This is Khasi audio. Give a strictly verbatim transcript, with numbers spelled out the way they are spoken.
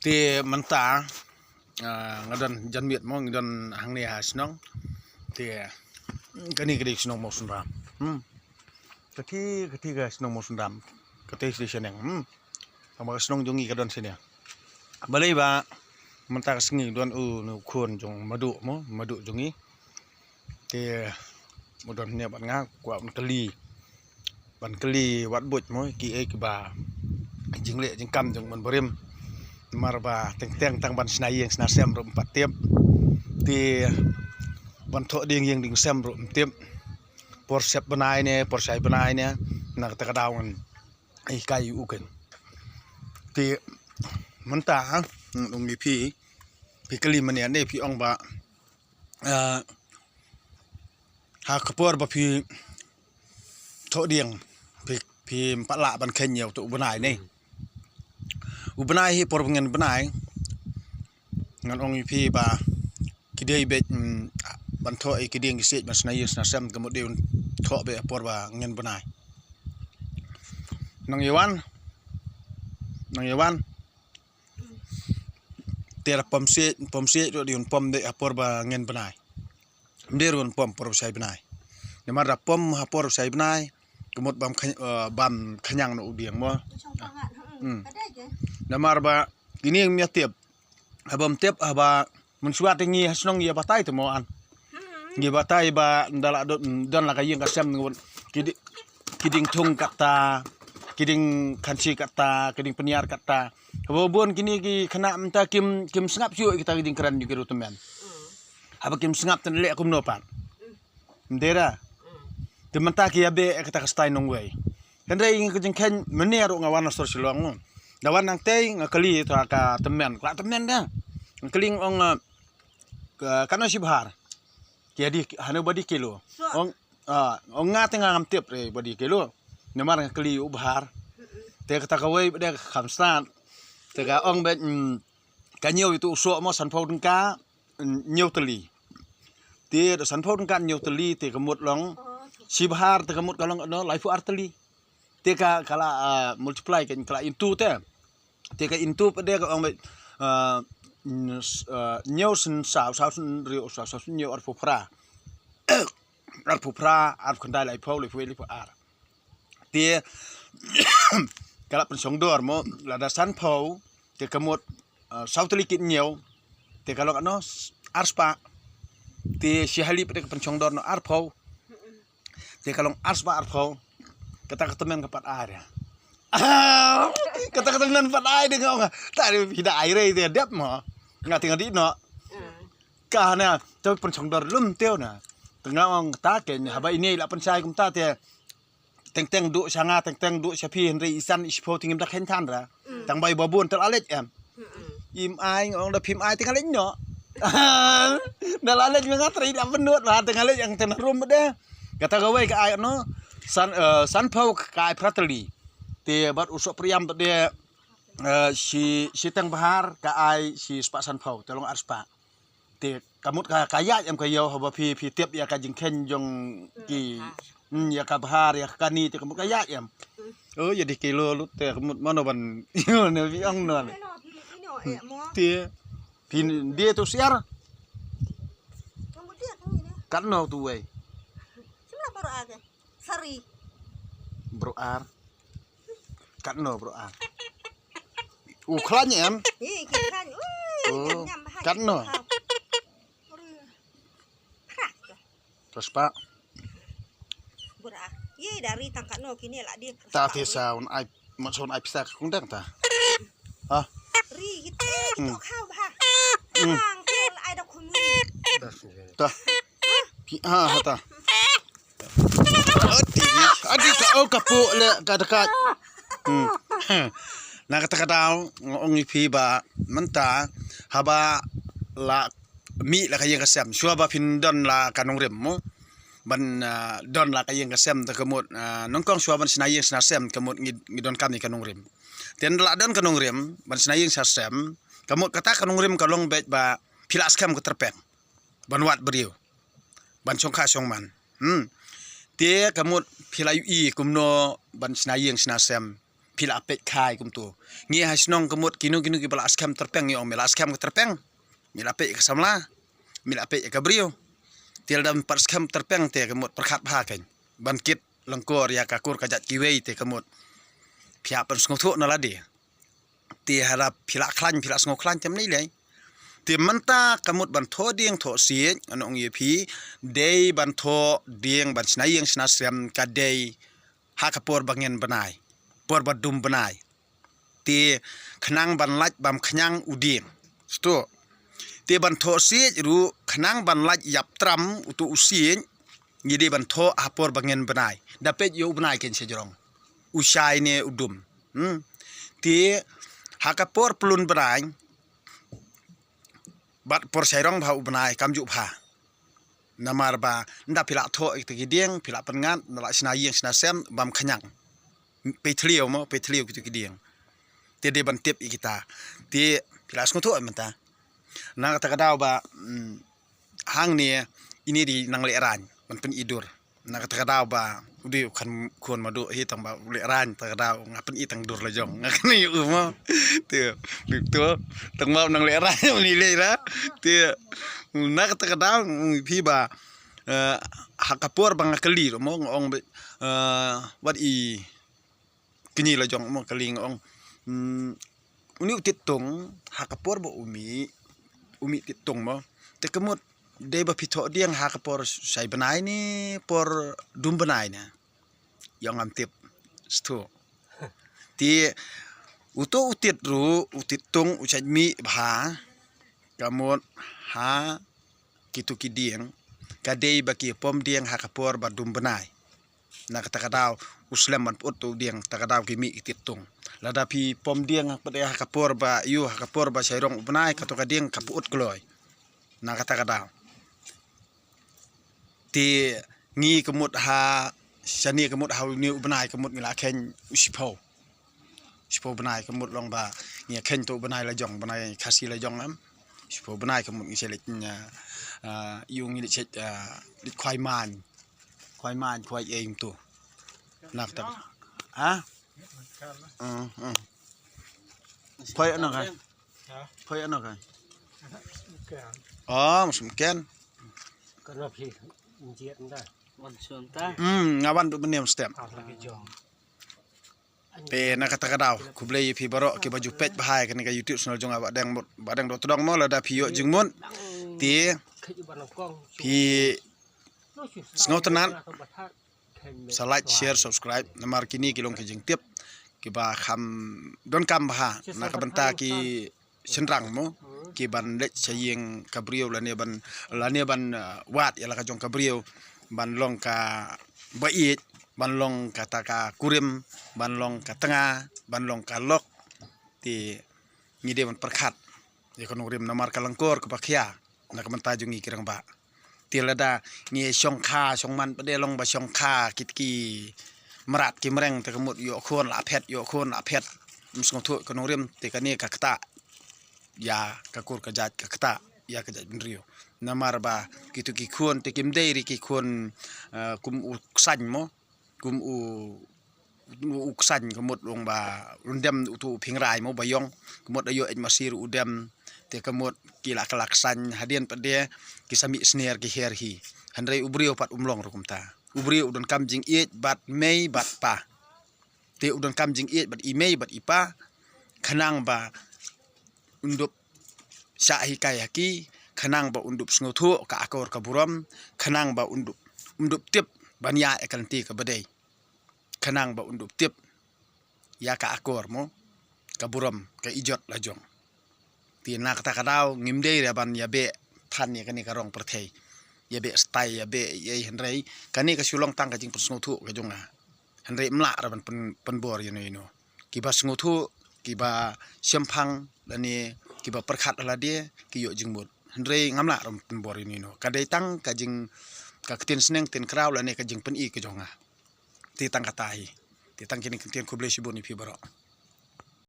Te mynta, ah, nga don janmiet mo, nga don hangne ha shnong. Te kane ka dei ka shnong Mawsynram. Hmm. Kati, kati ka shnong Mawsynram. Kati ka shnong. Hmm. Tang ba ka shnong jong ngi ka don shane. Balei ba mynta ka sngi don u, u khun jong Madu mo, Madu jong ngi. Te u don hangne bad nga, kwah ban kylli, ban kylli wat buit mo, kiei kiba jingleh jingkam jong u mon barim. Namar ba teng teng tang ban shna ïing shna sem ruh ym pat tip. Te ban thoh dieng ïing dieng sem ruh ym tip. Por sep bnai ne, por shai bnai ne, na kata ka daw ngan hikai u ken. Te mynta ha, ngan ong ïa phi, phi kylli mynne ne phi ong ba, ah, ha ka por ba phi thoh dieng, phi, phim pat lah ban kheiñ ïa uto u bnai ne. U bnai hi por ba ngen bnai, ngan ong ïa phi ba ki dei beit, mm, ban thoh ïa ki dieng ki siej ban shna ïing shna sem, ka mut dei ban thoh beit ha por ba ngen bnai. Nang ïa wan, nang ïa wan. Te la pom siej, pom siej ruh dei ban pom beit ha por ba ngen bnai. Ym dei ruh ban pom por ba shai bnai. Namar da pom ha por ba shai bnai, ka mut bam khany-, eh, bam khñiang noh u dieng mo. Hmm. Namar ba kine ngim ïa tip. Haba ym tip, haba mynshuwa te ngi ha shnong ngi ïa batai te mo an. Ngi ïa batai ba ynda la don, don la ka ïing ka sem ngut. Ki di-, ki dieng thung kata, ki dieng khansi kata, ki dieng pynïar kata. Haba bun kine ki khynnah mynta kim, kim sngap shuh ïa kita ki dieng kren jong ki ruh tymmen. Haba kim sngap te leh kumno pat. Ym dei da. Te mynta ki ïa beh ïa kata ka style nongwei. Hynrei ïa ka jingkheiñ mynne ruh nga wan na sor Shillong mo. Da wan nangtei nga kylli ïa ka tymmen, ka la tymmen da. Nga kylli nga ong, eh, ka, katno shi bhar. Ki ïa die, hano ba die kilo. Ong, ah, ong nga te nga ngam tip re ba die kilo. Namar nga kylli u bhar. Te kata kawei ba dei ka kham stad. Te ka ong ba, mm, ka ñiew ïa uto u soh mo sanphew tyngka, ñiew tylli. Te da sanphew tyngka ñiew tylli te ka mut long. Shi bhar te ka mut ka long no laiphew ar tylli. Te ka, ka la, ah, multiply ka, ka la into te. Te ka into pat de ka ong ba, ah, n-, s-, ah, ñiew sien saw, saw sien hynriew, saw, saw sien ñiew arphew phra. Arphew phra, arphew khyndai laiphew, laiphew wei, laiphew ar. Te ka la pynshong dor mo, lada sanphew, te ka mut, ah, saw tylli ki ñiew, te ka long ano, arspah. Te shi hali pat de ka pynshong dor no arphew. Te ka long arspah arphew. Kata ka tymmen ka pat ai de. Kata ka tymmen pat ai de nga ong. Ta de phi da ai re de dep mo. Nga te nga dih noh. Ka na, te pynshong dor lum teo na. Te nga ong ta ke ni haba ine la pynshai kumta te. Teng teng duh sha nga, teng teng duh sha phi, hynrei i san i shiphew te ngim da kheiñ than ra. Tang ba i ba bun te la leit em. Im ai, nga ong da phim ai te nga leit noh. Da la leit ma nga trei la pynlut la te nga leit ang te na rum de. Kata kawei ka ai no. San, eh, sanphew ka ai phra tylli. Te bad u soh priam bad de, eh, shi, shi teng bhar ka ai shi spah sanphew, te long ar spah. Te ka mut ka, ka ïaid em ka ïew haba phi, phi tip ïa ka jingkheiñ jong ki, hmm, ïa ka bhar, ïa ka kani, te ka mut ka ïaid em. Oh, ïa die kilo lut te ka mut mano ban, ïa ne phi ong no. Te phi die to siar. Katno tu wei. Sari. Bro ar. Katno bro ar. U khlaiñ em? Ih, ki khlaiñ. Ui, oh, nyam, nyam, bahai. Katno? Krak. Terus pak. Bro ar. Ih, dari tang katno kine la di. Ta ti sa un ai, mat sa un ai pisa ka kundang ta. Ha? Ri kita kita kau bah. Hmm. Bang, kau ai da khun. Ta. Pi ha ha ta. Adi, adi ka, oh, ka pu le ka dekat. Hmm. Na kata ka daw, nga ong ïa phi ba mynta haba la mih la ka ïing ka sem. Shuwa ba phin don la ka nongrim mo. Ban, ah, don la ka ïing ka sem te ka mut, ah, nyngkong shuwa ban shna ïing shna sem ka mut ngi, ngi donkam ïa ka nongrim. Te ynda la don ka nongrim, ban shna ïing shna sem, ka mut kata ka nongrim ka long beit ba phi la skhem ka tyrpeng. Ban wad briew. Ban shongkha shongman. Hmm. Te ka mut phi la ïohi kumno ban shna ïing shna sem. phi la peit khai kumtu. Ngi ha shnong ka mut kino kino kiba la skhem tyrpeng, ngi ong me la skhem ka tyrpeng, me la peit ka samla, me la peit ka briew. Te lada me pat skhem tyrpeng te ka mut pyrkhat bha kein ban kit lyngkor ïa ka kur ka jait kiwei te ka mut phi hap ban sngewthuh na lade. Te haba phi la khlaiñ, phi la sngew khlaiñ te ym lei lei. Te mynta ka mut ban thoh dieng thoh siej, ngan ong ïa phi, dei ban thoh dieng ban shna ïing shna sem ka dei ha ka por ba ngin bnai, por ba dum bnai. Te khnang ban lait bam khñiang u dieng. Sto. Te ban thoh siej ruh khnang ban lait ïap tram utu u siej, ngi dei ban thoh ha por ba ngin bnai. Da peit ïa u bnai kein sha jrong, u shai ne u dum. Hmm. Te ha ka por plun bnai bad por shairong bha u bnai kam ju bha. Namar ba nda phi la thoh ïa kita ki dieng, phi la pynngat, nda la shna ïing shna sem bam khñiang. Phi thliew mo, phi thliew kita ki dieng. Te dei ban tip ïa kita. Te phi la sngewthuh mynta. Na kata ka daw ba, mm, hangne ine dei nang lehraiñ ban pyni dur. Na kata ka daw ba u dei u khun, khun Madu hi tang ba u lehraiñ, ta ka daw nga pyni tang dur la jong. Nga kane u mo. Te, tu, tang ba u nang lehraiñ u ni lehra. Te, na kata ka daw, mm, phi ba, eh, ha ka por ba nga kylli mo, nga ong ba, eh, wat i kñi la jong mo, kylli nga ong. Hmm, uni u Tit Tung, ha ka por ba u mih, u mih Tit Tung mo. Te ka mut dei ba phi thoh dieng ha ka por shai bnai ne por dum bnai ne. Ïa ngam tip. Sto. Te uto u Tit ruh, u Tit Tung, u shait mih bha. Ka mut ha kitu ki dieng, ka dei ba ki pom dieng ha ka por ba dum bnai. Na kata ka daw u slem ban put tu dieng, ta ka daw ki mih ki Tit Tung. Lada phi pom dieng ha ka por ba ïu, ha ka por ba shairong u bnai, kato ka dieng ka put kloi. Na kata ka daw. Te ngi ka mut ha shane ka mut ha une u bnai ka mut ngi la kheiñ u shiphew. Shiphew bnai ka mut long ba ngi kheiñ tu bnai la jong, bnai Khasi la jong em. Shiphew bnai ka mut ngi shet leit, ah, ïu ngi leit shet, ah, leit khwai main. Khwai main, khwai ïing tu. Na kata. Ha? Hmm, hmm. Khwai ano ka? Khwai ano ka? Oh, masuk ken. Kana phi njiat nda. Wan sun ta. Hmm, nga wan tu bniam step. Ah, lagi jong. Te na kata ka daw, khublei ïa phi baroh kiba ju peit bha ïa kane ka YouTube channel jong nga Bah Deng, Bah Deng Dohtdong mo, lada phi ïoh jingmut. Te phi sngewtynnat, sa like, share, subscribe, namar kine ki long ki jingtip kiba kham donkam bha na ka bynta ki shynrang mo, ki ban leit sha ïing ka briew lane ban, lane ban, uh, wad ïa la ka jong ka briew, ban long kaba ïeit, ban long kata ka kurim, ban long ka tnga, ban long ka lok. Te ngi dei ban pyrkhat ïa ka nongrim namar ka lyngkor kaba khia na ka bynta jong ngi ki rangbah. Te lada ngi shongkha shongman pat de long ba shongkha kit ki mrad ki mreng, te ka mut ïoh khun la phet, ïoh khun la phet. Ym sngewthuh ka nongrim, te kane ka ktah ïa ka kur ka jait, ka ktah ïa ka jaitbynriew. Namar ba kitu ki khun te kim dei ri ki khun, eh, kum u Ksaiñ mo, kum u, u Ksaiñ ka mut long ba un dem utu u Phingrai mo ba ïong, ka mut da ïoh eit masi ruh u dem, te ka mut ki la kylla Ksaiñ hadien pat de ki sa mih sner ki her hi. Hynrei u briew pat um long ruh kumta. U briew u donkam jingïeit bad mei bad pa. Te u donkam jingïeit bad i mei bad i pa, khnang ba un dup shah hikai ha ki, khnang ba un dup sngewthuh ka akor ka burom, khnang ba un dup, un dup tip ban ïa ïa ka lynti kaba dei. Khnang ba un dup tip ïa ka akor mo, ka burom, ka ijot la jong. Te na kata ka daw ngim dei re ban ïa beh than ïa kane ka rong pyrthei, ïa beh stai, ïa beh ei ei, hynrei kane ka shu long tang ka jingpynsngewthuh ka jong nga. Hynrei ym lah re ban pyn, pynbor ïano ïano. Kiba sngewthuh, kiba shemphang lane kiba pyrkhat ha lade ki ïoh jingmut. Hynrei ngam lah re ban pynbor ïano ïano. Ka dei tang ka jing, ka ktien sneng ktien khraw lane ka jingpyni ka jong nga. Te tang kata hi. Te tang kine ki ktien, khublei shibun ïa phi baroh.